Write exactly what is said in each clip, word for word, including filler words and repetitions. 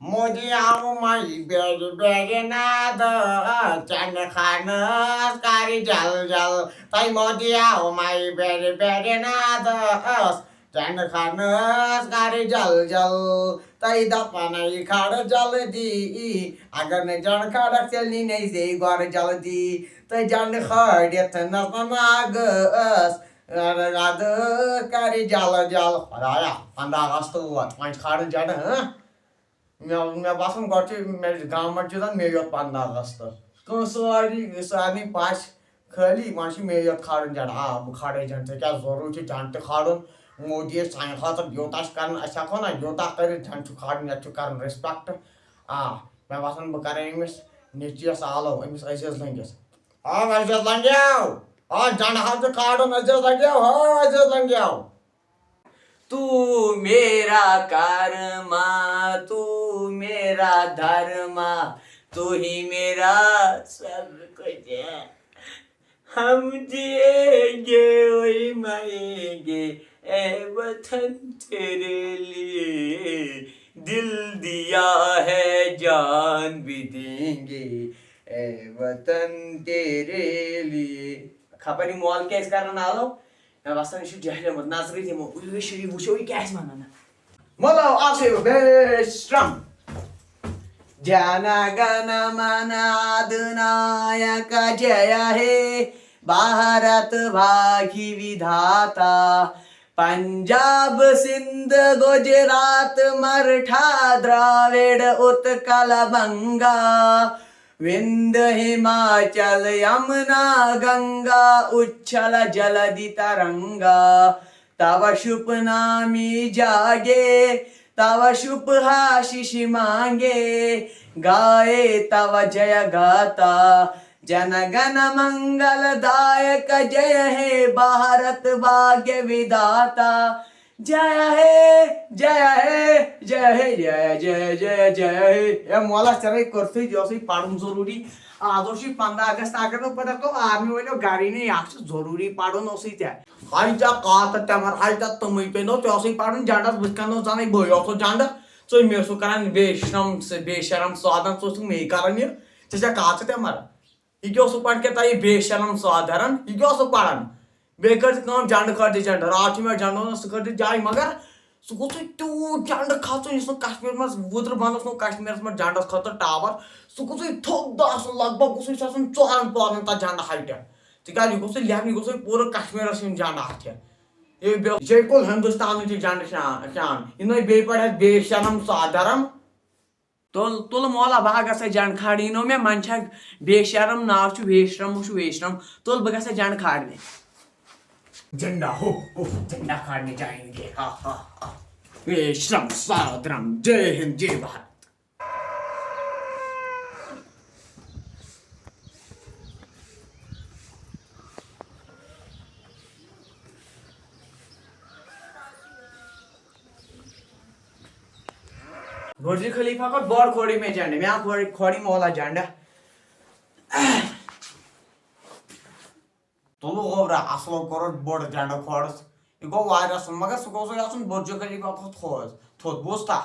مودی آو مَے بیرِ بیرِ نادٕ، چنٛڈٕ خانس کَرِ جل جل۔ تۄہہِ مودی آو مَے بیرِ بیرِ نادٕ، چنٛڈٕ خانس کَرِ جل جل۔ تۄہہِ دَپان یہِ کھارٕ جلدی، اگر نہٕ جنٛڈٕ کھارکھ تیٚلہِ نی نَے زے گۄڈٕ جلدی۔ تہٕ جنٛڈٕ کھٲلِتھ نَژان ناگس، اَدٕ کَرِ جل جل۔ خۄدایا، پنٛداہ اگست ووت، وۄنۍ چھِ کھارُن جنٛڈٕ، ہاں؟ مےٚ، مےٚ باسان، گۄڈٕ چھِ مےٚ گامَن چھِ زَن مے یوت پنٛداہ اگست۔ کٲنٛسہِ سٲری، سارنٕے پَش خٲلی، وۄنۍ چھِ مے یوت کھارُن جنٛڈٕ۔ آ، بہٕ کھارے جنٛڈٕ۔ ژےٚ کیٛاہ ضروٗرت چھِ جنٛڈٕ تہِ کھارُن؟ مودی یَس سانہِ خٲطرٕ یوٗتاہ چھُ کَران، أسۍ ہٮ۪کو نہ یوٗتاہ کٔرِتھ؟ جنٛڈٕ چھُ کھارُن، یَتھ چھُ کَرُن respect۔ آ، مےٚ باسان، بہٕ کَرے أمِس نیٚچوِیَس آلو، أمِس عزیز لٔنٛگِس۔ آ، عزیز لٔنٛگیو، آ، جنٛڈٕ حظ چھُ کھارُن، عزیز لٔنٛگیو، ہا، عزیز لٔنٛگیو۔ تو میرا کارما، تو میرا دھرما، تو ہی میرا سب کچھ ہے۔ ہم جیئیں گے وہی مریں گے، اے وطن تیرے لیے دل دیا ہے، جان بھی دیں گے، اے وطن تیرے لیے۔ خبر یہِ مول کیٛازِ کران آلو؟ مےٚ باسان، یہِ چھُ جہلیومُت۔ نظرٕے دِمو، وٕچھو، یہِ کیٛاہ آسہِ وَنان۔ مولو آسیو بیشرم۔ جن گن من ادنایک جے ہے، بھارت بھاگی ودھاتا۔ پنجاب سندھ گجرات مرٹھا دراوڑ اتکل بنگا، وند ہماچل یمنا گنگا اچھل جلدی ترنگا۔ تب شپ نامی جاگے، تب شپ آشیش مانگے، گائے تب جے گاتا۔ جن گن منگل دایک جے ہے بھارت بھاگیہ ودھاتا۔ جے ہے، جے ہے، جے ہے، جے جے جے جے ہے۔ اے مولا، ژےٚ نے کوٚرتھٕے، یہِ اوسُے پرُن ضروٗری۔ آز اوسُے پنٛداہ اگست، اگر نہٕ پتہٕ تو آرمی وٲلۍ گرٕے نہٕ، یہِ اکھ چھُ ضروٗری پرُن اوسُے ژےٚ۔ ہاے ژےٚ کاتہٕ تہِ مر، ہاے ژےٚ تِمٕے پیٚنو، ژےٚ اوسُے پرُن جنڈس بٕتھِ کنو زنٕے بٕے اوسُس جنڈٕ، ژٕے مےٚ اوسُکھ کران بے شرم، بے شرم سادن، ژٕ اوسُکھ مے کران یہِ، ژےٚ چھےٚ کاتہٕ تہِ مر۔ یہِ کیٛاہ اوسُکھ پران کیٛاہ تۄہہِ بے شرم سادرن، یہِ کیٛاہ اوسُکھ پران؟ بیٚیہِ کٔرۍ زِ کٲم، جنڈٕ کھٲلۍ زِ جنڈٕ۔ راتھ چھُ مےٚ جنڈٕ وَنان، سُہ کٔرۍ زِ جایہِ، مگر سُہ گوٚژھ نہٕ تیوٗت جنڈٕ کھسُن، یُس نہٕ کشمیٖرس منٛز وُترٕ بنٛد اوس نہٕ کشمیٖرس منٛز جنڈس خٲطرٕ ٹاور۔ سُہ گوٚژھ نہٕ تھوٚد آسُن، لگ بگ گوٚژھ نہٕ سُہ آسُن ژورن پورن تتھ جنڈٕ ہایٹہِ۔ تِکیٛازِ یہِ گوٚژھ نہٕ لیٚکھُن، یہِ گوٚژھ نہٕ پوٗرٕ کشمیٖرس یُن جنڈٕ اتھِ۔ یہِ بیٚیہِ، یہِ چھے کُل ہندوستانٕچ یہِ جنڈٕ شان، شان۔ یہِ نَے بیٚیہِ پٲٹھۍ آسہِ بے شرم سادرم۔ تُل، تُل مولا، بہٕ ہا گژھٕ جنڈٕ کھالنہِ۔ یہِ نوٚو مےٚ منٛدچھا بے شرم، ناو چھُ ویشرم، ہُہ چھُ ویشرم۔ تُل، بہٕ گژھٕ جنڈٕ کھالنہِ۔ جنڈا ہو، ہو، جنڈا کھالنہِ جائیں گے۔ ہا، ہا، ہا۔ ویشرم، سادرم، جے ہند، جے بھارت۔ برج خلیفہ کھۄتہٕ بوٚڑ کھوڑی مےٚ جنڈٕ، مےٚ کھوڑ-، کھوڑی مولا جنڈٕ۔ تُلہٕ گوٚبرا، اصلو کوٚرُتھ بوٚڑ جنڈٕ کھوڑُس۔ یہِ گوٚو واریاہ سُن، مگر سُہ گوٚژھُے آسُن برج خلیفہ کھۄتہٕ تھوٚد، تھوٚد، بوٗزتھا؟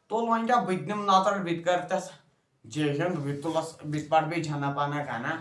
تُل وۄنۍ کیٛاہ، بہٕ تہِ نِمہٕ نظر، بہٕ تہِ کرٕ تس۔ جے ہند، بہٕ تہِ تُلس، بہٕ تہِ پرٕ بیٚیہِ جھنہ پانہ کنہ۔